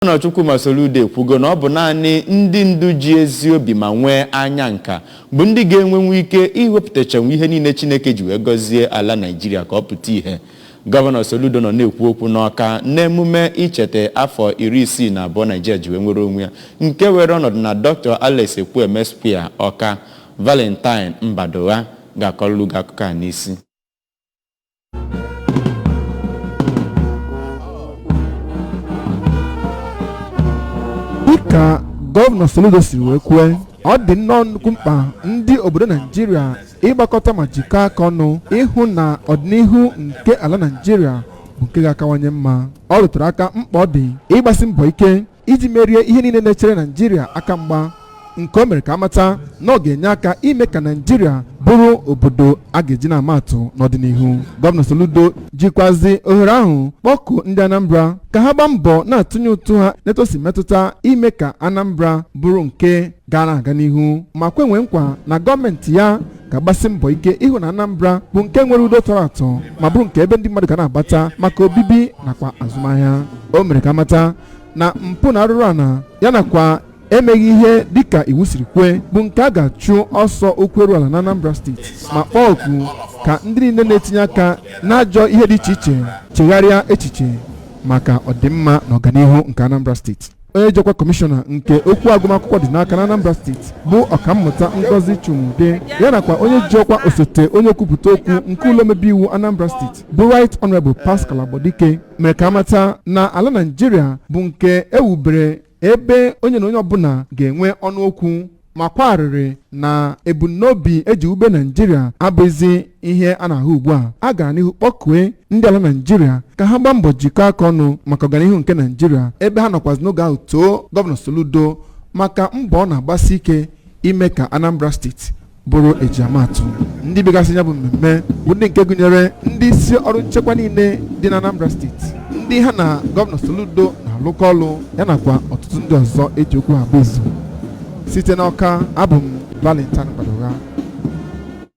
Gọvanọ Chukwuma Soludo ekwugo na ọ bụ naanị ndị ndu ji ezi obi ma nwee anya nka bụ ndị ga-enwenwu ike iwepụtachanwu ihe niile Chineke ji wee gọzie ala Naịjirịa ka ọ pụta ìhè. Gọvanọ Soludo nọ na-ekwu okwu n'Ọka n'emume icheta afọ 62 Naịjirịa ji wee nwere onwe ya nke were ọnọdụ na Dr. Alex Ekwueme Square, Ọka. Valentine Mbadugha ga-akọrọ gị akụkọ a n'isi. Dịka Gọvanọ Soludo siri wee kwue, ọ dị nnọọ nnukwu mkpa ndị obodo Naijiria ịgbakọta ma jikọọ aka ọnụ ịhụ na ọdịnihu nke ala Naijiria bụ nke ga-akawanye mma. Ọ rụtụrụ aka mkpa ọ dị ịgbasi mbọ ike iji merie ihe niile na-echere Naijiria aka mgba, nke o mere ka amata na ọ ga-enye aka ime ka Naijiria bụrụ obodo a ga-eji na-ama atụ n'ọdịnihu. Gọvanọ Soludo jikwazi ohere ahụ kpọkuo ndị Anambra ka ha gbaa mbọ na-atụnye ụtụ ha n'etu o si metụta ime ka Anambra bụrụ nke ga na-aga n'ihu, ma kwenwe nkwa na gọọmenti ya ga-agbasi mbọ ike ịhụ na Anambra bụ nke nwere udo tọrọ atọ ma bụrụ nke ebe ndị mmadụ ga na-agbata maka obibi nakwa azụmahịa. O mere ka amata na mpụ na arụrụ ala ya nakwa emeghị ihe dịka iwu siri kwee bụ nke a ga-achụ ọsọ okwu eru ala na Anambra Steeti, ma kpọọ oku ka ndị niile na-etinye aka n'ajọ ihe dị iche iche chegharịa echiche maka ọdịmma na ọganihu nke Anambra Steeti. Onye jikwa kọmishọna nke okwu agụmakwụkwọ dị n'aka na Anambra Steeti bụ Ọkammụta Ngozi Chuma-Udeh, ya nakwa onye ji ọkwa osote onye okwupụta okwu nke ụlọ omebe iwu Anambra Steeti bụ Right Honorable Pascal Agbodike, mere ka amata na ala Naijiria bụ nke ewubere ebe onye na onye ọbụla ga-enwe ọnụ okwu, ma kwarịrị na ebumnobi eji ube Naijiria abụghịzi ihe a na-ahụ ugbu a. A gara n'ihu kpọkue ndị ala Naijiria ka ha gbaa mbọ jikọọ aka ọnụ maka ọganihu nke Naijiria, ebe ha nọkwazi n'oge ahụ too Gọvanọ Soludo maka mbọ ọ na-agbasi ike ime ka Anambra Steeti bụrụ ejiamatụ. Ndị bịagasị ya bụ mmemme bụ ndị nke gụnyere ndị isi ọrụ nchekwa niile dị na Anambra Steeti, ndị ha na Gọvanọ Soludo na-alụkọ ọlụ ya, nakwa ọtụtụ ndị ọzọ eji okwu agba izu. Site n'Ọka, abụ m Valentine Mbadugha.